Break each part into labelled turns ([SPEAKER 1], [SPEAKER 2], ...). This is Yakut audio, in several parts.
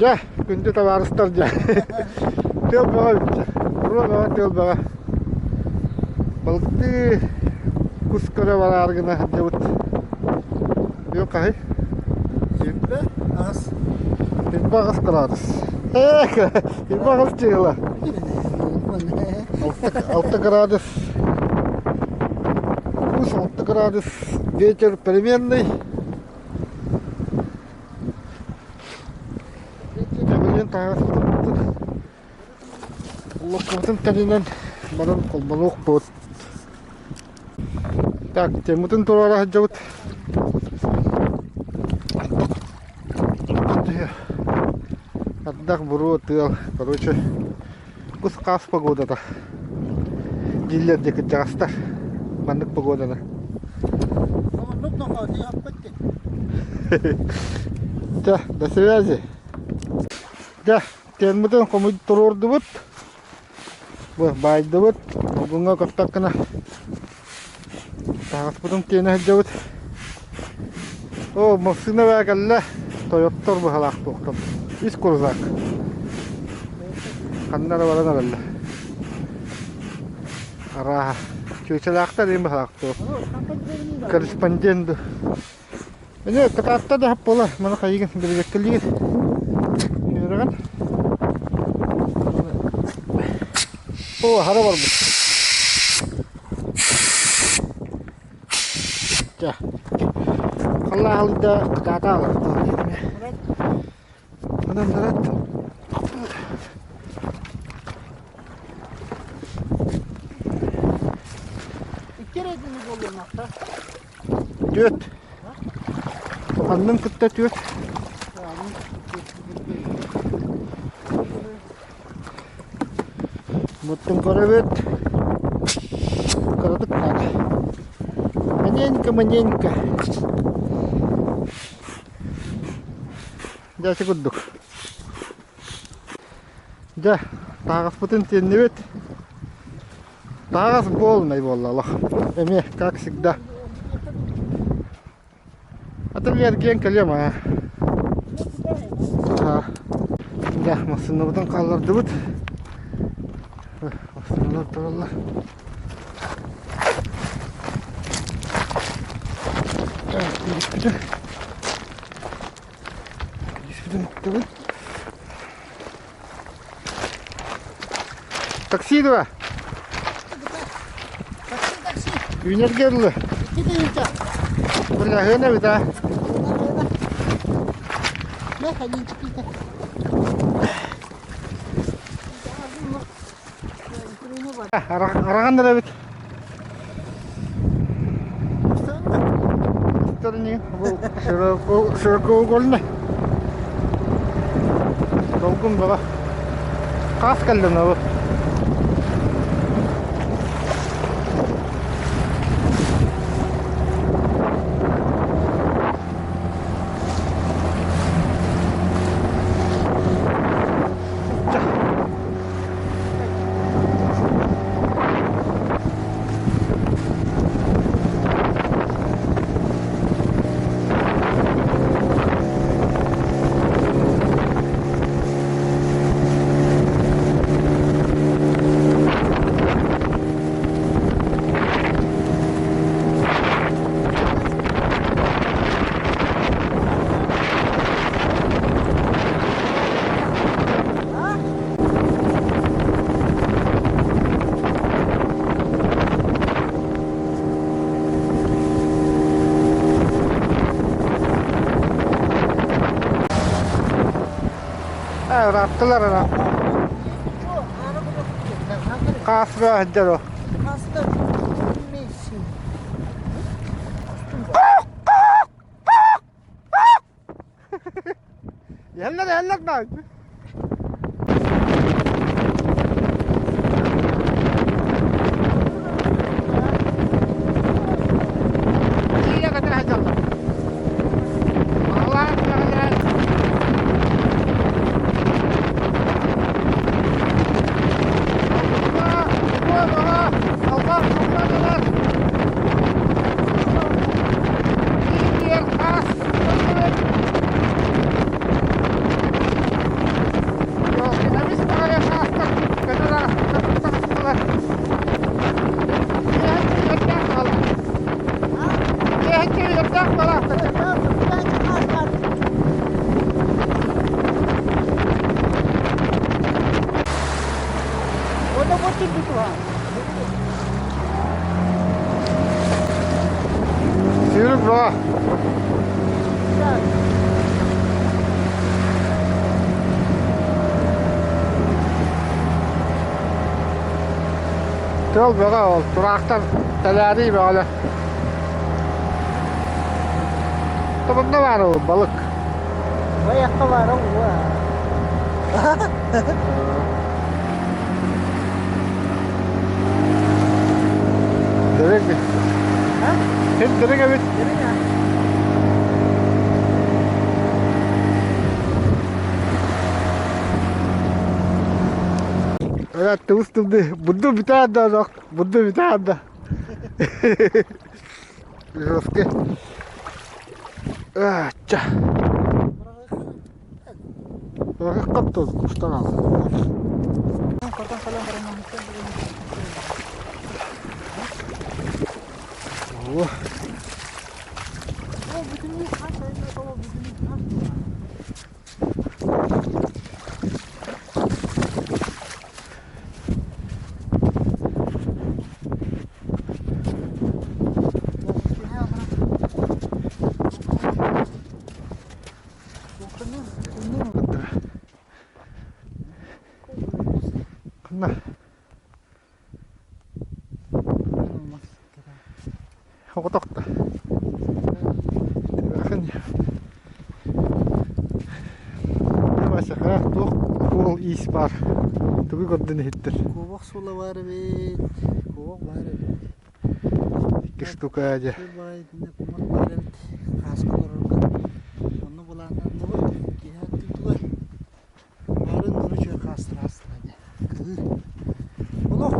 [SPEAKER 1] Дьэ, күндү табаарыстар дьэ. Тыал бөҕө бүттэ. Буруо бөҕө, тыал бөҕө. Балыктыы кус көрө бараары гына сылдьабыт. Бүгүн хаһый?
[SPEAKER 2] 28.
[SPEAKER 1] 28 градус. Ээ, 28 чыыла. 6 градус. Кус 6 градус. Ветер переменный. Тэбилин таһаҕаспытын локкобутун тэринэн баран холбонуохпут. Так, теммытын туруора сылдьабыт. Ардах, буруо, тыал. Короче, кус-хаас погодата. Дииллэр дьэ кырдьаҕастар. Маннык погоданы. Дьэ, до связи. Дьэ, тиэммитин хомуй туруордубут. Бу баайдыбыт. Долгуҥҥа көппөккүнэ таһаҕаспытын тиэнэ сылдьабыт. Оо, массыына баа кэллэ. Тойоттор быһалаах туохтан. Үс крузак. Ханна эрэ баран эрэллэр. Арааһа, чүөчэлээхтэр иһин быһалаах туох. Корреспондент ду. Эмиэ кытаатта да буолар, маны хайыгын бэрэбиэркэлиир. Үөрэҕин. Оо, аһара барбыт. Чэ, халлаалыйда кытаата аҕалар. Онон барат
[SPEAKER 2] Икки эрэ күнү буолуоннахта.
[SPEAKER 1] Түөрт. Аннын кытта түөрт. Муттун көрөбүт. Кыратык наада. Маненька, маненька. Дьэ ити курдук. Дьэ, таһаҕаспытын тиэннибит. Таһаҕас полный буолла олох. Эмиэ, как всегда. Атын эргийэн кэлиэм аа. Аа. Дьэ, массыынабытын хааллардыбыт. Массыыналар тураллар. Так, кириспитин. Кириспитин уктубут. Такси дуо?
[SPEAKER 2] Такси, такси.
[SPEAKER 1] Үүнэргэ дылы.
[SPEAKER 2] Икки тыһыынча.
[SPEAKER 1] Бырыһыан эбит аа.
[SPEAKER 2] Мэ, хадинчик
[SPEAKER 1] Араҕан эрэбит. Бу широкоугольный. Долгун бөҕө. Хаас кэллин ол. Ырааттылар ана. Хаасыга сылдьар о. Иһэллэр, иһэллэр баай. Тиийэ көтө сылдьаллар. Баҕалаах бэҕэлээн. Аллах, аллах, аллах. Тиийэр хаас. Тыал бөҕө ол, тураахтар тэлээрии бөҕөлөр. Тобунна баар ол балык.
[SPEAKER 2] Байахха баар ол
[SPEAKER 1] Дириҥ. Син дириҥ эбит. Ырат тыбыс тымныы. Бурду бүтээр да олох. Бурду бүтээр да. Жестко. Ачча. Хаттыз куштан. О. Ханна? Оҕотохто. Вася, туох суол иис баар? Тугу көрдүн иһиттэр?
[SPEAKER 2] Куобах суола баар эбит. Куобах баар эбит.
[SPEAKER 1] Икки штука дьэ.
[SPEAKER 2] Итиннэ кумах баар эбит. Хааска олорорго. Онно былааннанныбыт. Киэһэ өттүгэр баарын нөрүчүө хаастыраастыра дьэ. Кыһыы. Олох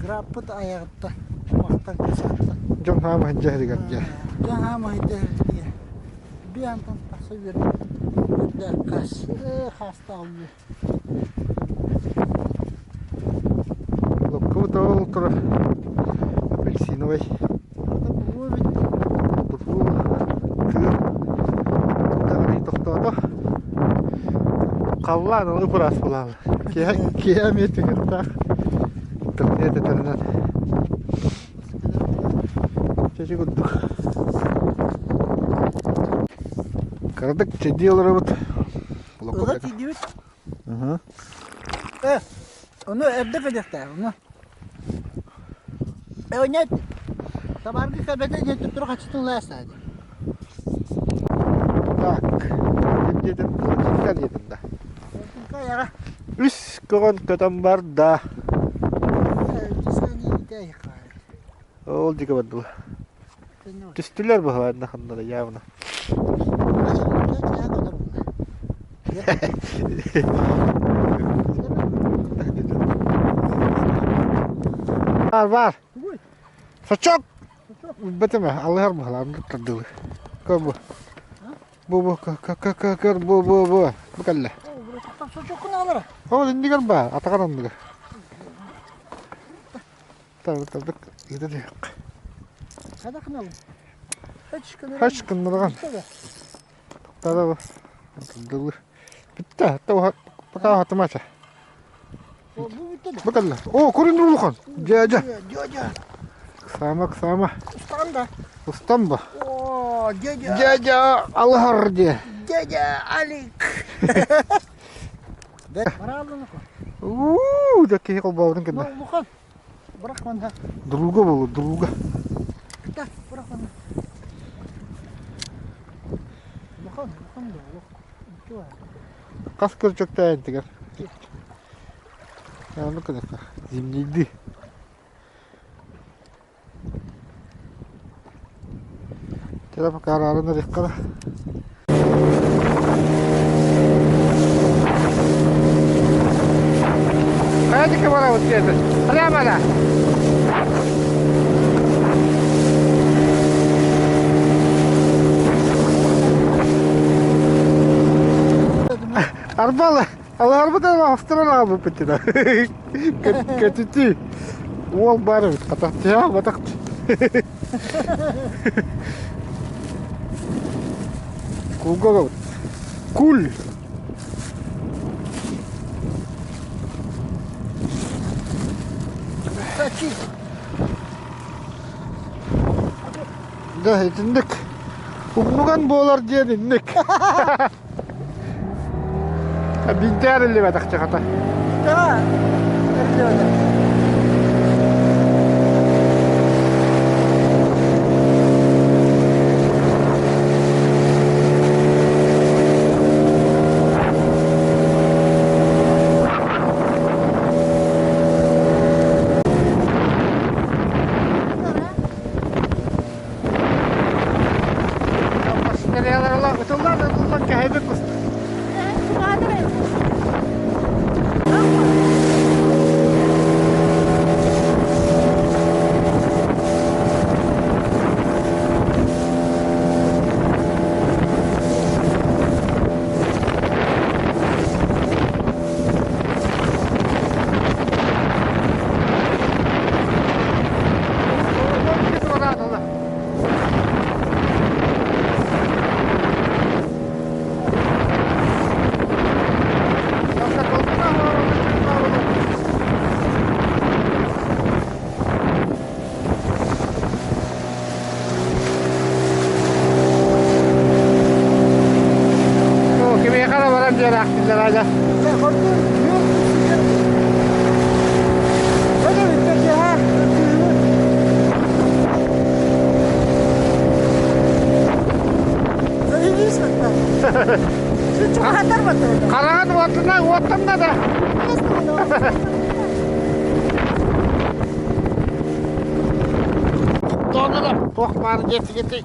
[SPEAKER 2] граппыт айаҕытта кумахтан кысаатта.
[SPEAKER 1] Дьон хаама сылдьа сиригэр дьэ.
[SPEAKER 2] Дьон хаама сылдьа сиригэр. Биантан тахса үөрдээх хаас хаастаах үөр.
[SPEAKER 1] Лопкубут ол турар апельсиновай. Тыал тохтоото. Халлаан аны кураас буолаалы. Киэһэ эмиэ түһүөхтээх. Тымныы этэтэринэн. Чэчи курдук. Кыратык чэйдии олоробут.
[SPEAKER 2] Ыга тиийдибит. Э, ону эрдэ кэлиэхтээх, ону. Э, нет. Табаарга кэлбэтэ диэн төттөрү хаччытын ылаастаа дии.
[SPEAKER 1] Так, ким диэтим, Кылачинка диэтим да.
[SPEAKER 2] Кылачинка айаҕа.
[SPEAKER 1] Үс көҕөн көтөн барда. Ол диэки бардылар. Түстүлэр быһалаанна ханнара явно. Бар бар. Сачок. Бэтеме алыһар быһалаан тардылы. Көр бу. Бу бу көр бу бу бу. Бу кэллэ. Ол иннигэр баар, атаҕар оннугар. Табык ыытан иһиэххэ. Хач гыннарган. Тохторо дылы. Бүттэ, пока хатымача. Бу кэллэ. О, курин улахан. Дьэ, дьэ. Сама, сама.
[SPEAKER 2] Устан да.
[SPEAKER 1] Устан ба.
[SPEAKER 2] О, дядя.
[SPEAKER 1] Дядя Алхар дьэ.
[SPEAKER 2] Дядя Алик.
[SPEAKER 1] Уу, да киһи холбообутун кэннэ.
[SPEAKER 2] Улахан. Бырах манна.
[SPEAKER 1] Друга буолу, друга.
[SPEAKER 2] Да, бырах манна. Улахан, улахан да, улахан.
[SPEAKER 1] Хас көрчөктөөн тигэр. Аны кыныкка. Зимнийди. Чэ, пока арааран эриэххэ да. Хайа барабыт диэтэ. Прямо да. Арбала, аларбыта автора аҕалбыппыт Көтүтүү. Уол баар эбит, хатахтыа, батах. Кулга Куль. Да, итинник. Умнуган буолар диэн инник. Бинтээр иллибэтэх чахата.
[SPEAKER 2] Да, эриллибэтэх.
[SPEAKER 1] Ытыллан ытыллан кэһэйбит кустук. Кимиэхэ да баран дьиэлээхтиллэр аja. Хараҕын уотуна уоттанна да. Тонна туох баар диэтигити.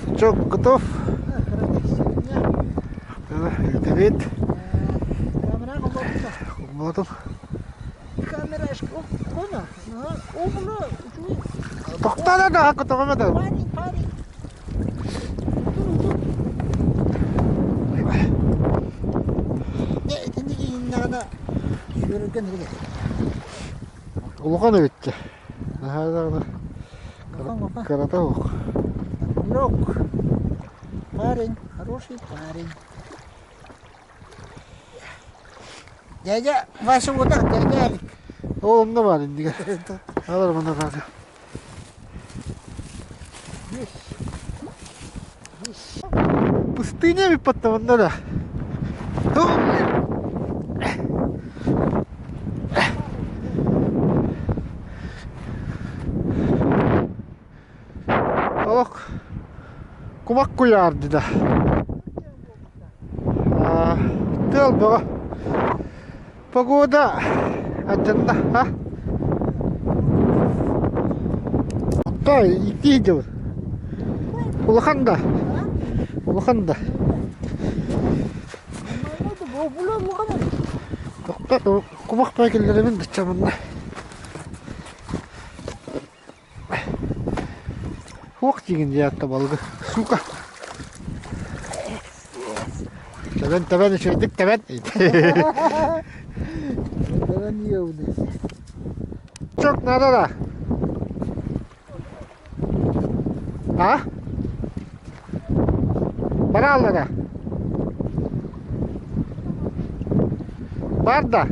[SPEAKER 1] Сучок готов. Илдибит. Болотум. Тохтоо да көтөҕөмө да. Улахан эбит. Наһаа даҕаны кырата суох.
[SPEAKER 2] Парень, хороший парень. Дядя Вася вот так, дядя Алик.
[SPEAKER 1] Ол онно баар иннигэ. Алар манна баар. Пустыня эбит манна да. Олох кумах куйаарди да. Тыал бөҕө. Погода алдьанна, а? Той, ити дьыл. Улахан да. Улахан да. Тохто, кумах киллэрэбин даччамынна. Хуох диигин диэт балыгы. Сука. Тэбэн тэбэн үчүгэйдик тэбэн.
[SPEAKER 2] Тэбэн иэуды.
[SPEAKER 1] Чок надо да. А? Бараллара. Бар да.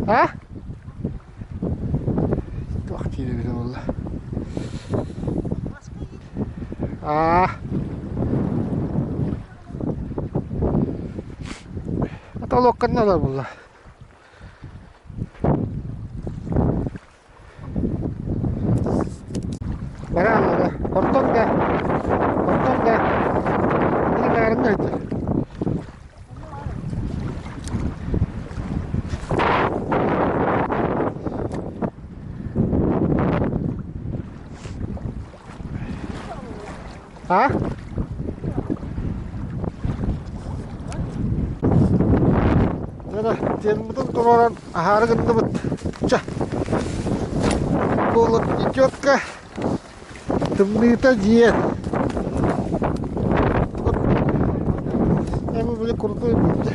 [SPEAKER 1] А? Туох диир эбитэ буолла? Аа. Потолокканна буолла. Барааллара. Ортон да. Ортон да. Баарынна этэ. А? Дьэ, термутун туруоран аһаары гынныбыт. Чэ, буолут идетка тымныыта дьиэн. Эми били крутой будет.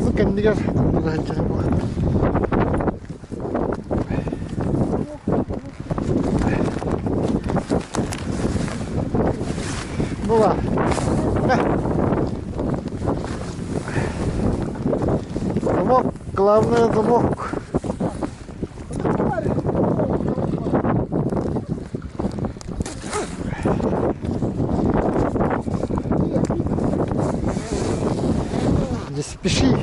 [SPEAKER 1] Бу кэннигэр Була. Комок. Главное замок. Не спеши.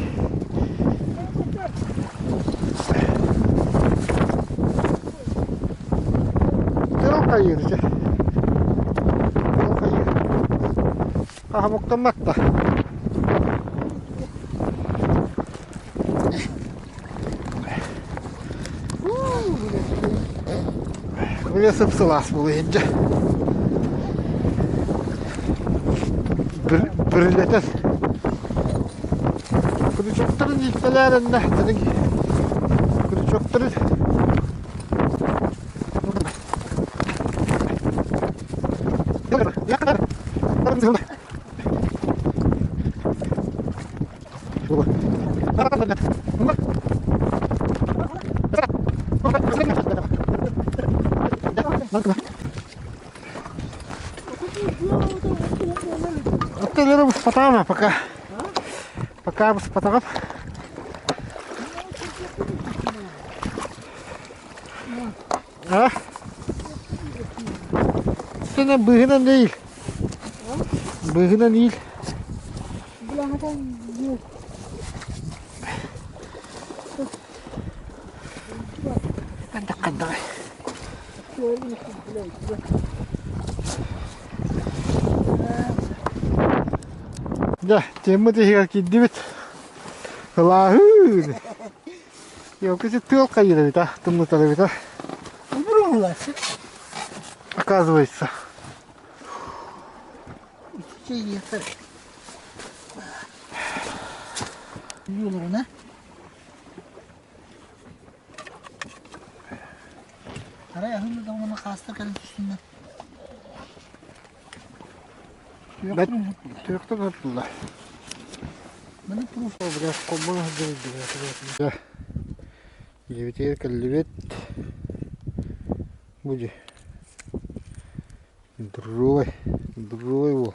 [SPEAKER 1] Тыл хайыр дьэ. Тыл хайыр. Хаһамыктаммат да. Били сып-сылаас буолуо иһирдьэ. Бүрүлэтэн Крючоктарын ииттэлээр эннэ крючоктарын Оттолору буспатаҕым пока. Пока буспатаҕым. А? Сена быһынан değil. Быһынан değil. Хандах Дьэ, тиэммит иһигэр киирдибит. Ылааһыын! Елкisi тыал хайыыр эбит а, тымнытар эбит а. Оказывается.
[SPEAKER 2] Арай аһын да уонна хаастар кэлэн түстүннэр.
[SPEAKER 1] Түөхтөн ыртылла. Дьиэбитигэр кэллибит. Бу дьи. Здоровый, здоровый уол.